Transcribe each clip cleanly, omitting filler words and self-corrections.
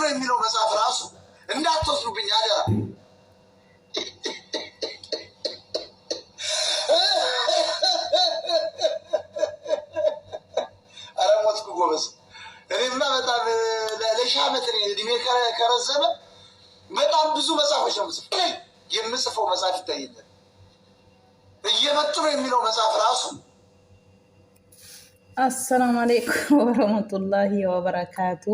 ነው የሚለው መጽሐፍ ራሱ እንዳትወስዱብኝ አደራ። ኧረ ሞትኩ ጎበዝ። እኔማ በጣም ለሺህ ዓመት እኔ እድሜ ከረዘመ በጣም ብዙ መጽሐፎች ነው የምጽፈው። የምጽፈው መጽሐፍ ይታየኛል። እየመጡ ነው የሚለው መጽሐፍ ራሱ Assalaamu alaikum warahmatullahi wabarakaatu.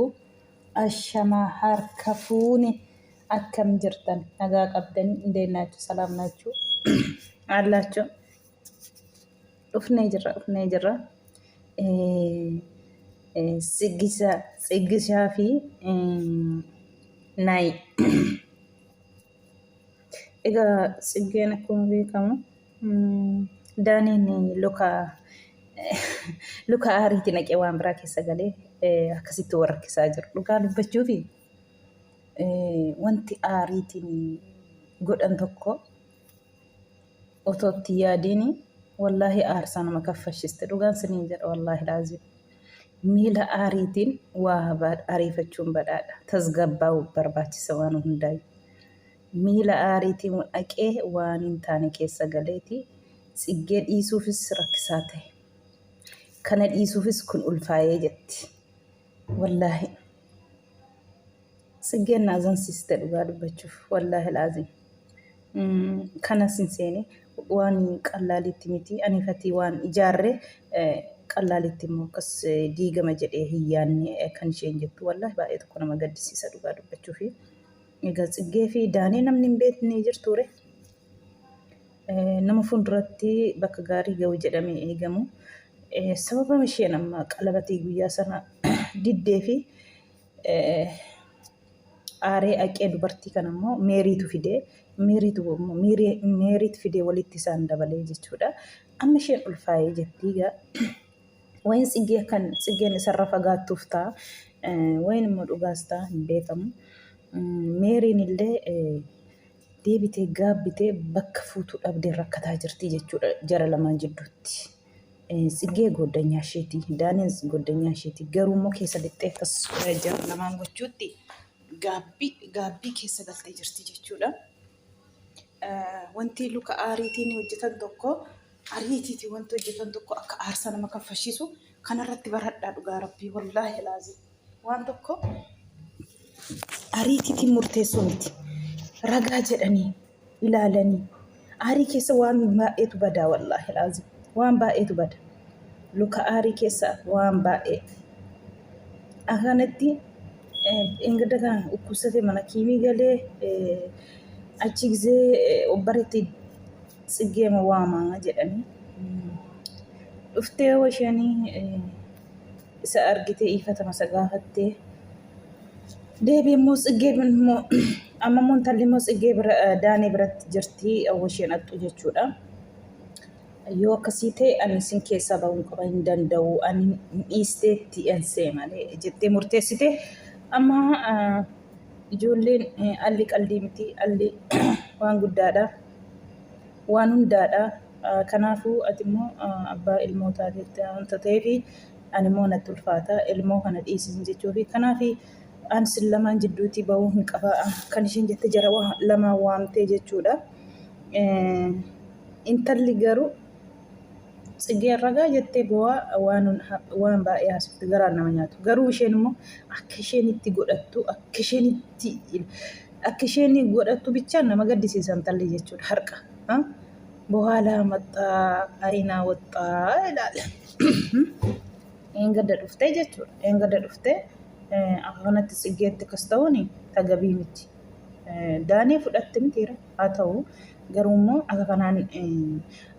Ashamaa harka fuune akkam jirtan nagaa qabdanii እንዴት ናችሁ? ሰላም ናችሁ አላችሁ? Dhufnee jirra dhufnee jirra. Tsigisaa fi Naayi. Egaa Tsiggeen akkuma beekamu Daaniin luka luka aariitti naqee waan biraa keessa galee akkasitti wal rakkisaa jiru. Dhugaa dubbachuufi wanti aariitiin godhan tokko otoo itti yaadiin wallaahi aarsaa nama kaffalchiste. Dhugaan siniin jedha wallaahi laazim. Miila aariitiin waa ariifachuun badhaadha. Tasgabbaa'uu barbaachisa waan hundaayyuu. Miila aariitiin dhaqee waan hin taane keessa galeeti Tsiggee dhiisuufis rakkisaa ta'e. Kana dhiisuufis kun ulfaa'ee jetti. Wallaahi. Tsiggeen na azansiiste dhugaa dubbachuuf wallaahi laazim. Kanas hin seene waan qallaalitti miti ani fatii waan ijaarre qallaalitti immoo akkas diigama jedhee hin yaanne kan isheen jettu wallaahi baay'ee tokko nama gaddisiisa dhugaa dubbachuufi. Egaa Tsiggee fi Daanii namni hin beekne jirtuure. Nama fuulduratti bakka gaarii ga'u jedhamee eegamu. Sababa isheen amma qalabatii guyyaa sana diddee fi aaree aqee dubartii kana immoo meeriitu fidee meeriitu meeriitu fidee walitti isaan dabalee jechuudha. Amma isheen ulfaa'ee jettii egaa wayin tsiggee kan tsiggeen isarra fagaattuuf ta'a wayin immoo dhugaas ta'a hin beekamu. Meeriin illee deebitee gaabbitee bakka fuutuu dhabdee rakkataa jirti jechuudha jara lamaan jidduutti. Tsiggee gooddanyaa isheeti, Daaniin gooddanyaa isheeti. Garuu immoo keessa lixxee akkas jara lamaan gochuutti gaabbii gaabbii keessa galtee jirti jechuudha. Wanti luka aariitiin hojjetan tokko ariitiitiin wanti hojjetan tokko akka aarsaa nama kaffalchiisu kanarratti baradhaa dhugaa rabbii wallaahi laazim. Waan tokko ariitiitiin murteessuu miti. Ragaa jedhanii ilaalanii aarii keessa waan baay'eetu badaa wallaahi laazim waan baay'eetu bada. Luka aarii keessa waan baay'ee. Akkanatti dheengadda kana dhukkubsatee mana kiimii galee achi gizee obbareetti tsiggeema waamaa jedhanii dhuftee isheen isa argitee iifatama isa gaafattee deebii immoo tsiggee immoo amma immoo intalli immoo tsiggee bira daanii biratti jirti awwa isheen axxu jechuudha. Yoo akkasii ta'e ani isin keessaa ba'uun qaba hin danda'u ani dhiisteetti ensee malee jettee murteessite amma ijoolleen alli qaldii miti alli waan guddaadha waan hundaadha. Kanaafuu ati immoo abbaa ilmoo taateetta wanta ta'eef ani immoo natti ulfaata ilmoo kana dhiisin jechuufi kanaaf an sin lamaan jidduutii bahuu hin qaba kan isheen jette jara lamaan waamtee jechuudha. Intalli garuu Tsigeen ragaa jettee boo'aa waan waan baay'ee haasofte garaan nama nyaatu. Garuu isheen immoo akka isheen itti godhattu akka isheen itti akka isheen godhattu bichaan nama gaddisiisa intalli jechuudha harqa. Bohaalaa maxxaa ayinaa waxxaa ilaala. Eengadda dhuftee jechuudha. Eengadda dhuftee akka kanatti tsiggeetti akkas ta'uun tagabii miti. Daanii fudhatte mitiira haa ta'u garuu immoo akka kanaan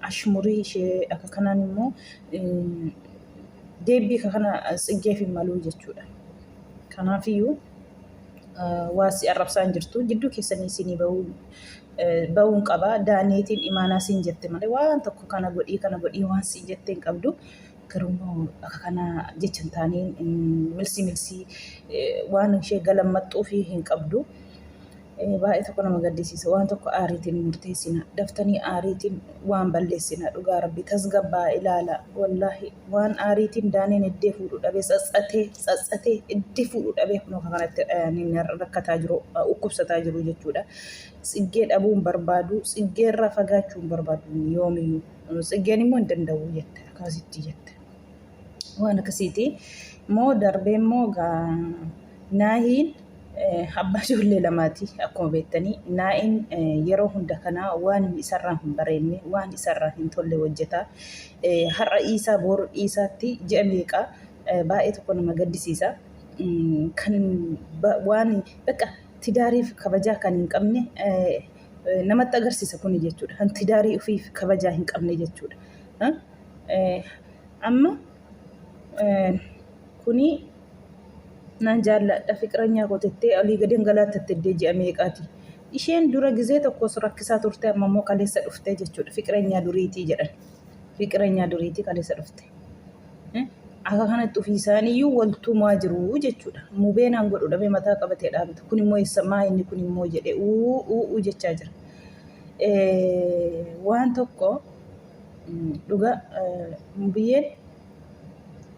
ashmurii ishee akka kanaan immoo deebbii akka kana tsiggeef hin maluu jechuudha. Kanaafiyyuu waa si arrabsaa hin jirtu jidduu keessanii isinii bahuu bahuun qaba daaniitiin imaanaa siin jette malee waan tokko kana godhii kana godhii waan siin jette hin qabdu. Garuu immoo akka kana jecha hin taaneen milsii milsii waan ishee galammaxxuufi hin qabdu. Baay'ee tokko nama gaddisiisa. Waan tokko aariitiin hin murteessina. Daftanii aariitiin waan balleessina. Dhugaa rabbi tasgabbaa ilaala. Wallaahi waan aariitiin daaneen iddee fuudhu dhabee tsatsatee tsatsatee iddee fuudhu dhabee kunoo kanatti inni rakkataa jiru dhukkubsataa jiru jechuudha. Tsiggee dhabuu hin barbaadu. Tsiggeerraa fagaachuu hin barbaadu yoomiyyuu. Tsiggeen immoo hin danda'u jette akkasitti jette. Waan akkasiiti. Immoo darbee immoo Naahiin abbaa ijoollee lamaati akkuma beektanii. Naahiin yeroo hunda kanaa waan isarraa hin bareenne waan isarraa hin tolle hojjeta. Har'a dhiisaa boru dhiisaatti ji'a meeqa baay'ee tokko nama gaddisiisa. Kan waan bakka tidaariif kabajaa kan hin qabne namatti agarsiisa kuni jechuudha. Kan tidaarii ofiif kabajaa hin qabne jechuudha. Amma kuni nan jaalladha fiqiranyaa koo tettee olii gadi hangalaattatte iddee ji'a meeqaati. Isheen dura gizee tokkos rakkisaa turte amma immoo kaleessa dhuftee jechuudha. Fiqiranyaa duriitii jedhan. Fiqiranyaa duriitii kaleessa dhufte. Akka kanatti ofii isaaniiyyuu wal tumaa jiru jechuudha. Mubeen an godhu dhabee mataa qabatee dhaabata. Kun immoo eessa maa inni kun immoo jedhee uu uu jechaa jira. Waan tokko Dhugaa mubiyyeen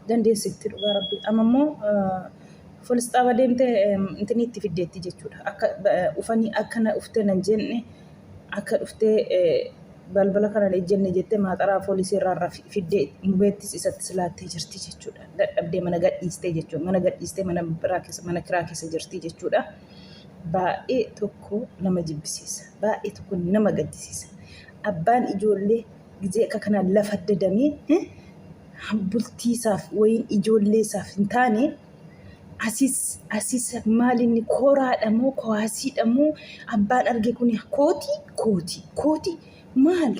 dandeessitti dhugaa rabbi. Amma immoo folisxaaba deemtee intinii itti fiddeetti jechuudha. Akka ufanii akka na dhuftee nan jenne akka dhuftee balbala kana ejjenne jettee maaxaraa foolisii irraa irraa fiddee mubeettis isattis laattee jirti jechuudha. Dadhabdee mana gadhiistee jechuudha. Mana gadhiistee mana biraa keessa mana kiraa keessa jirti jechuudha. Baay'ee tokko nama jibbisiisa. Baay'ee tokko nama gaddisiisa. Abbaan ijoollee gizee akka kanaan lafa dadamee bultiisaaf wayiin ijoolleesaaf hin taane asis asis maal inni koraadha moo kowaasiidha moo abbaan arge kun kootii kootii kootii maal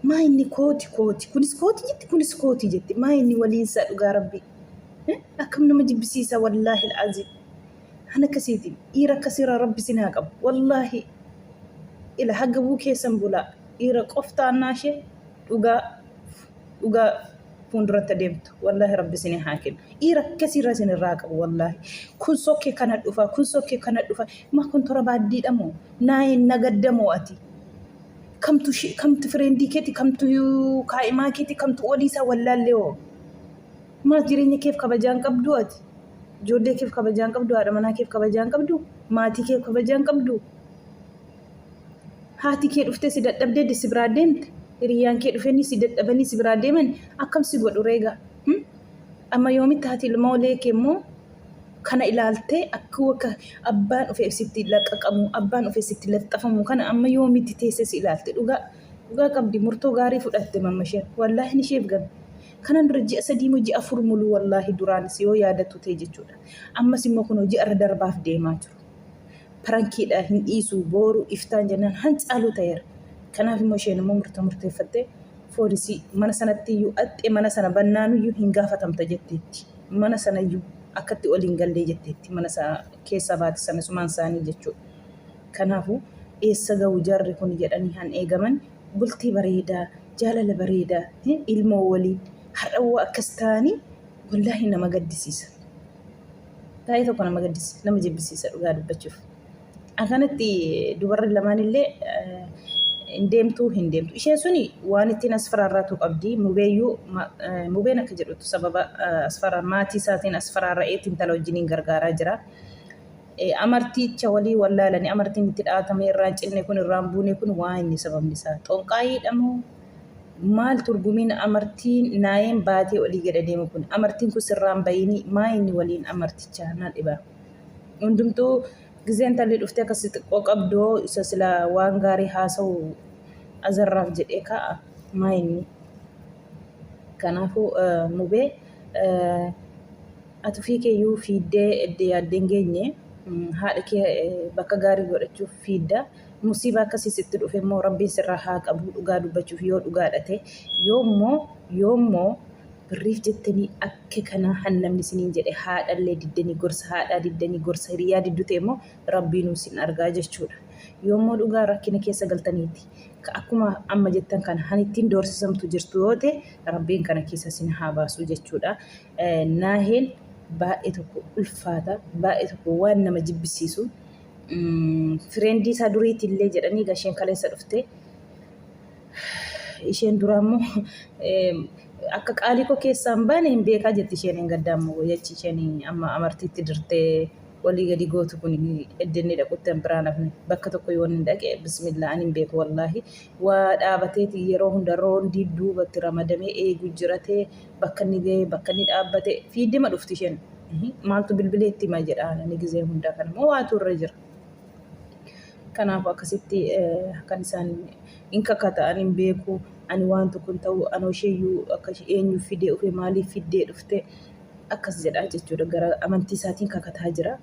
maa inni kooti kooti kunis kooti jetti kunis kooti jetti maa inni waliinsaa dhugaa rabbii akkam nama jibbisiisa wallaahi al'aziim An akkasiiti dhiira akkasiirraa rabbi isin haa qabu wallaahi ila haga buu keessan bulaa dhiira qoftaannaa ishee dhugaa dhugaa fuulduratti adeemtu wallaahi rabbi isin haa kennu dhiira akkasiirraa isin irraa qabu wallaahi kun sokkee kana dhufa kun sokkee kana dhufa maa kun tora baaddiidha moo naayin nagadda moo ati kamtu kamtu fireendii keeti kamtu kaa'imaa keeti kamtu oliisaa wallaallee hoo Maal jireenya keef kabajaa hin qabduu ati? Ijoollee keef kabajaa hin qabdu, haadha manaa keef kabajaa hin qabdu, maatii keef kabajaa hin qabdu. Haati kee dhuftee si dadhabdee si biraa deemte, hiriyyaan kee dhufanii si dadhabanii si biraa deeman akkam si godhu reegaa? Amma yoomitti haati ilmoolee kee immoo kana ilaaltee akka wakka abbaan dhufee sitti laqaqamu, abbaan dhufee sitti laxxafamu kana amma yoomitti teessee si ilaalte dhugaa dhugaa qabdi murtoo gaarii fudhatte mamma isheen wallaahi isheef gabe. Kanan dura ji'a 3 moo ji'a 4 muluu wallaahi duraanis yoo yaadattu ta'e jechuudha. Ammas immoo kunoo ji'a irra darbaaf deemaa jiru. Parankiidha hin dhiisu booru iftaan jennaan hancaaluu ta'eera. Kanaaf immoo isheen immoo murtoo murteeffattee foolisii mana sanatti iyyuu axxee mana sana bannaanuyyuu hin gaafatamta jetteetti. Mana sana iyyuu akkatti ol hin gallee jetteetti mana sana keessaa baate sana sumaan isaanii jechuudha. Kanaafuu eessa ga'u jarri kun jedhanii han eegaman Bultii bareedaa, jaalala bareedaa, ilmoo waliin har'a woo akkas ta'anii wallaahi nama gaddisiisa. Baay'ee tokko nama gaddisiisa, nama jibbisiisa dhugaa dubbachuuf. Akkanatti dubarri lamaan illee hin deemtuu hin deemtu. Isheen suni waan ittiin asfaraarraatu qabdi. Mubeeyyuu mubeen akka jedhutti sababa asfaraar maatii isaatiin asfaraarra'eetti intala wajjiniin gargaaraa jira. Amartiicha walii wallaalani amartiin itti dhaatamee irraan cinne kun irraan buune kun waa inni sababni isaa xonqaayiidha moo maal turgumiin amartiin naayeen baatee olii gad adeemu kun amartiin kun sirraan bayinii maa inni waliin amartichaa na dhiba hundumtuu gizeen talli dhuftee akkas xiqqoo qabdoo isa sila waan gaarii haasa'u azarraaf jedhee kaa'a maa inni kanaafuu mubee Ati ofii keeyyuu fiiddee edda yaaddee hin geenye haadha kee bakka gaarii godhachuuf fiidda. Musiibaa akkasii sitti dhufe immoo rabbiin sirraa haa qabu dhugaa dubbachuuf yoo dhugaadha ta'e. Yoommoo yoommoo birriif jettanii akka kanaa hannamni isiniin jedhe haadhallee diddanii gorsa haadhaa diddanii gorsa hiriyaa diddu ta'e immoo rabbiinuu isin argaa jechuudha. Yoommoo dhugaa rakkina keessa galtaniiti. Akkuma amma jettan kana han ittiin doorsisamtu jirtu yoo ta'e rabbiin kana keessa isin haa baasu jechuudha. Naahel baay'ee tokko ulfaata, baay'ee tokko waan nama jibbisiisu. Friendii isaa duriitti illee jedhanii gasheen kaleessa dhufte. Isheen duraa immoo akka qaalii koo keessaa hin baane hin beekaa jetti isheen hin gaddaammu jechi isheen amma amartiitti dirtee walii gadi gootu kun eddinni dhaqutti hin biraan hafne bakka tokko yoo inni dhaqe bismillaa ani hin beeku wallaahi waa dhaabateeti yeroo hunda roondii duubatti ramadamee eegu jiratee bakka inni ga'e bakka inni dhaabbate fiiddima dhufti isheen maaltu bilbilee itti hima jedha ani gizee hundaa kana moo waatu irra jira. Kanaafuu akkasitti kan isaan hin kakata ani hin beeku ani waan tokko hin ta'u anoo isheeyyuu akka eenyu fidee dhufe maaliif fiddee dhufte akkas jedha jechuudha gara amantii isaatiin kakataa jira.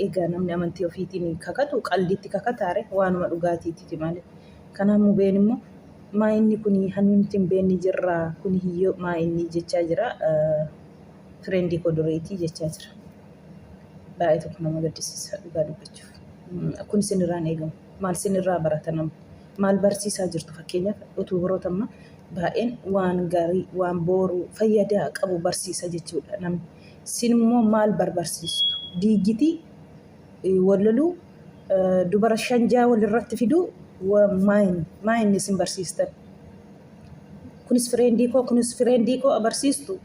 Egaa namni amantii ofiitiin kakatu qaldiitti kakataare waanuma dhugaatiiti malee. Kanaaf mubeen immoo maa inni kun hanni nuti hin beekne jirra kun hiyyoo maa inni jechaa jira friendii koo duriitii jechaa jira. Baay'ee tokko nama gaddisiisa dhugaa dubbachuuf. Kun isinirraa hin eegamu. Maal isinirraa barata namni? Maal barsiisaa jirtu fakkeenyaaf utuu biroota amma baay'een waan gaarii waan booruu fayyadaa qabu barsiisa jechuudha namni. Isin immoo maal barbarsiistu? Diigitii wal loluu dubara shanjaa walirratti fiduu maayin isin barsiistan? Kunis friendii koo kunis friendii koo abarsiistu.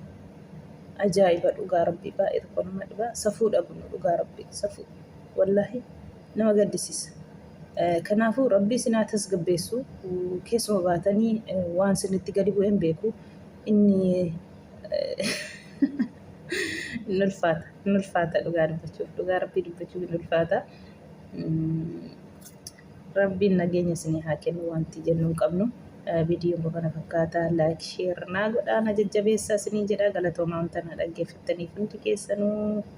Ajaa'iba dhugaa rabbii baay'ee tokko nama dhiba safuu dhabnu dhugaa rabbii safuu wallaahi nama gaddisiisa. Kanaafuu rabbii isin haa tasgabbeessu keessuma baatanii waan isinitti gadi bu'e hin beeku inni hin ulfaata hin ulfaata dhugaa dubbachuuf dhugaa rabbii dubbachuuf hin ulfaata. Rabbiin nageenya isinii haa kennu wanti jennu hin qabnu. Viidiyoon koo kana fakkaata. Like, share naa godhaa na jajjabeessaa isiniin jedha. Galatoomaa wanta na dhaggeeffattaniif hundi keessanuu.